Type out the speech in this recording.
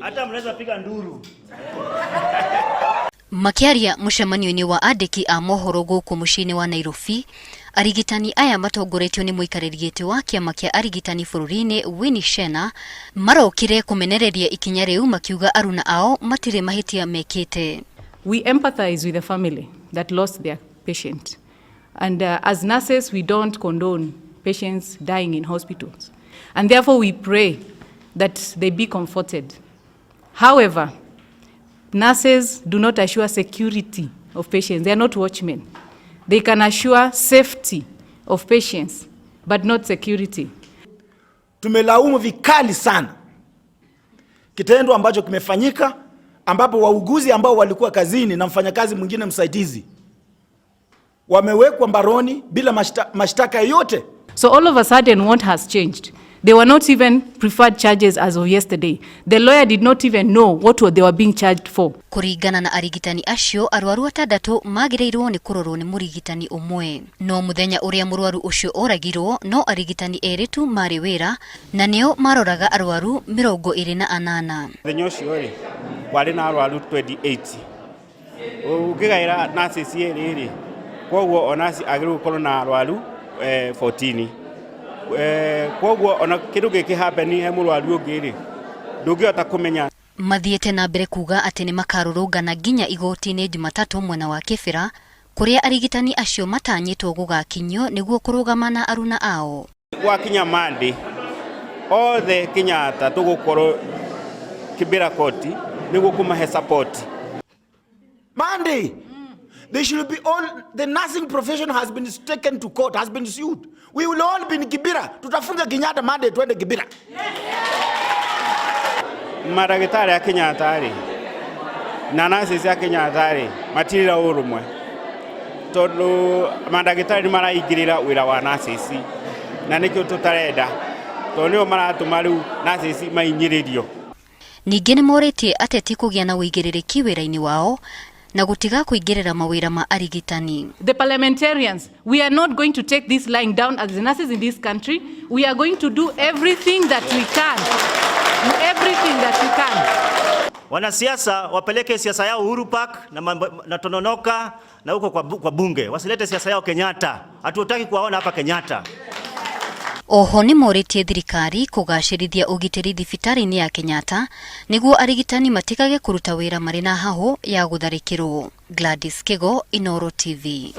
Hata mnaweza piga nduru. Makĩaria mũcemanio-inĩ wa andĩki a mohoro gũkũ mũciĩ-inĩ wa Nairobi, arigitani aya matongoretio nĩ mũikarĩri gĩtĩ wa kĩama kĩa arigitani bũrũri-inĩ Winnie Shena marokire kũmenereria ikinya rĩu makiuga aruna ao matirĩ mahĩtia mekĩte. We empathize with the family that lost their patient. And as nurses, we don't condone patients dying in hospitals. And therefore, we pray that they be comforted. However, nurses do not assure security of patients. They are not watchmen. They can assure safety of patients, but not security. Tumelaumu vikali sana kitendo ambacho kimefanyika, ambapo wauguzi ambao walikuwa kazini na mfanyakazi mwingine msaidizi wamewekwa mbaroni bila mashtaka yoyote. So all of a sudden, what has changed? They were not even preferred charges as of yesterday. The lawyer did not even know what they were being charged for. Kũringana na arigitani acio, arwaru atandatũ magĩrĩirwo nĩ kũrorwo nĩ mũrigitani ũmwe, no mũthenya ũrĩa mũrwaru ũcio oragirwo no arigitani erĩ tu marĩ wĩra na nĩo maroraga arwaru 28. Mũthenya ũcio rĩ, kwarĩ na arwaru 28, ũngĩgaĩra nurses erĩ rĩ, koguo o nurse agĩrĩirwo gũkorwo na arwaru 14. Koguo ona kĩndũ gĩkĩ happen he mũrwaru ũngĩ rĩ, ndũngĩhota kũmenya. Mathiĩte na mbere kuga atĩ nĩ makarũrũngana nginya igoti-inĩ Jumatatũ mwena wa Kibera, kũrĩa arigitani acio matanyĩtwo gũgakinyio nĩguo kũrũgama na aruna ao. Gwakinya Monday, othe Kenyatta tũgũkorwo Kibera court nĩguo kũmahe support. Monday, they should be all, the nursing profession has been taken to court, has been sued. We will all be in Kibera. Tutafunga Kenyatta Monday, twende Kibera. Mandagĩtarĩ a Kenyatta rĩ na nurses a Kenyatta rĩ matirĩ na ũrũmwe, tondũ mandagĩtarĩ nĩ maraingĩrĩra wĩra wa nurses, na nĩkĩo tũtarenda, tondũ nĩo maratũma rĩu nurses mainyĩrĩrio. Ningĩ nĩ morĩtie ateti kũgĩa na ũigĩrĩrĩki wĩra-inĩ wao na gũtiga kũingĩrĩra mawĩra ma arigitani. The parliamentarians, we are not going to take this lying down as the nurses in this country. We are going to do everything that we can. Everything that we can. Wanasiasa wapeleke siasa yao Uhuru Park na Tononoka na huko kwa bunge, wasilete siasa yao Kenyatta. Hatutaki kuwaona hapa Kenyatta. Oho nĩ morĩtie thirikari kũgacĩrithia ũgitĩri thibitarĩ-inĩ ya Kenyatta nĩguo arigitani matigage kũruta wĩra marĩ na hahũ ya gũtharĩkĩrwo. Gladys Kigo, Inooro TV.